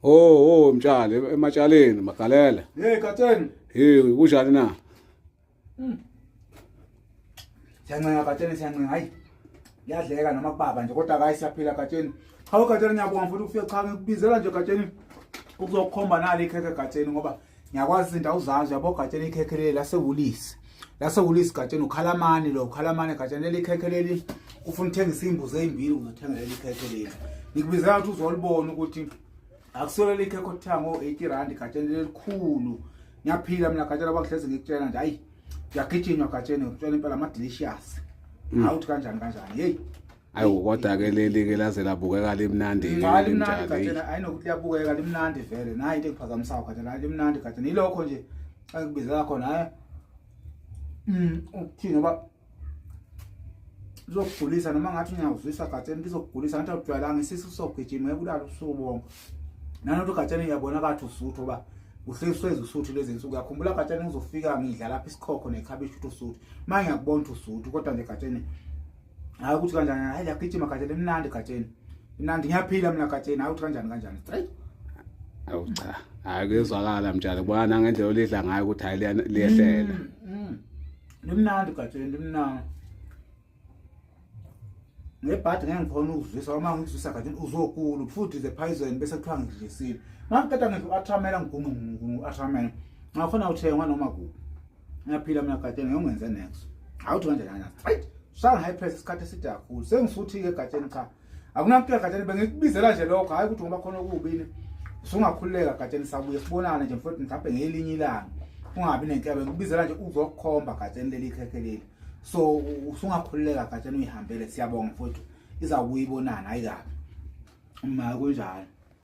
Oh, oh mtshali ematshaleni magalela. Hey Gatsheni. Hey kunjani na? Siyancenga Gatsheni siyancenga hayi. Kuyadleka noma kubaba nje kodwa hayi siyaphila Gatsheni. Cha uGatsheni ngiyabonga futhi ukufika cha ngikubizela nje Gatsheni ukuzokhomba nali ikhekhe Gatsheni ngoba ngiyakwazi izinto awuzazi yabo Gatsheni ikhekhe leli lasewulisi. Lasewulisi Gatsheni ukhalamani lo ukhalamani Gatsheni leli ikhekhe leli ufuna uthengisa imbuzi ezimbili uzothenga leli khekhe leli. Ngikubizela ukuthi uzolibona ukuthi akusona leli khekhe othenga ngo-80 rand Gatsheni lelikhulu. Ngiyaphila mina Gatsheni abakuhlezi ngikutshela nje hayi kuyagijinywa Gatsheni ngikutshela impela ama delicious. Awuthi kanjani kanjani hey. Awu kodwa ke leli ke laze labukeka limnandi ke Hayi limnandi Gatsheni ayinokuthi liyabukeka limnandi vele nayi into engiphazamisayo Gatsheni hayi limnandi Gatsheni yilokho nje engikubizela khona hayi ukuthini ngoba lizokugulisa noma ngathi ngiyawuzwisa Gatsheni lizokugulisa ngathi awujwayelanga isisu sogijima ngeke ulale ubusuku bonke nanokuthi uGatsheni ngiyabona kathi usuthu ngoba uhlezi uswezi usuthu lezi nsuku uyakhumbula Gatsheni ngizofika ngidla lapha isikhokho nekhabishi ukuthi usuthu uma ngiyakubona ukuthi usuthu kodwa nje Gatsheni hayi ukuthi kanjani hayi liyagijima Gatsheni limnandi Gatsheni limnandi ngiyaphila mina Gatsheni hayi ukuthi kanjani kanjani straight. Awu cha, hayi kuyezwakala mtshali kubona nangendlela olidla ngayo ukuthi hayi liyehlela. Limnandi Gatsheni limnandi. Ngebhadi ngeke ngikhona ukuzwisa uma ngikuzwisa Gatsheni uzokulu futhi the poison bese kuthiwa ngidlisile. Mangiqeda ngidla u-atramela ngigunqu u-atramela. Ngakhona uthengwa noma kuphi. Ngiyaphila mina Gatsheni ngeke ungenze next. Awuthi kanjani kanjani straight. Shaya high press isikhathi eside kakhulu. Sengisuthi-ke Gatsheni cha. Akunankinga Gatsheni bengikubizela nje lokho hayi ukuthi ngoba khona okubini. Usungakhululeka Gatsheni sabuye sibonane nje mfowethu mhlawumbe ngelinye ilanga. Ungabi nenkinga bengikubizela nje uzokukhomba Gatsheni leli khekhe leli. So usungakhululeka Gatsheni uyihambele siyabonga mfowethu. Izawubuya ibonana hayi kabi. Ma kunjalo.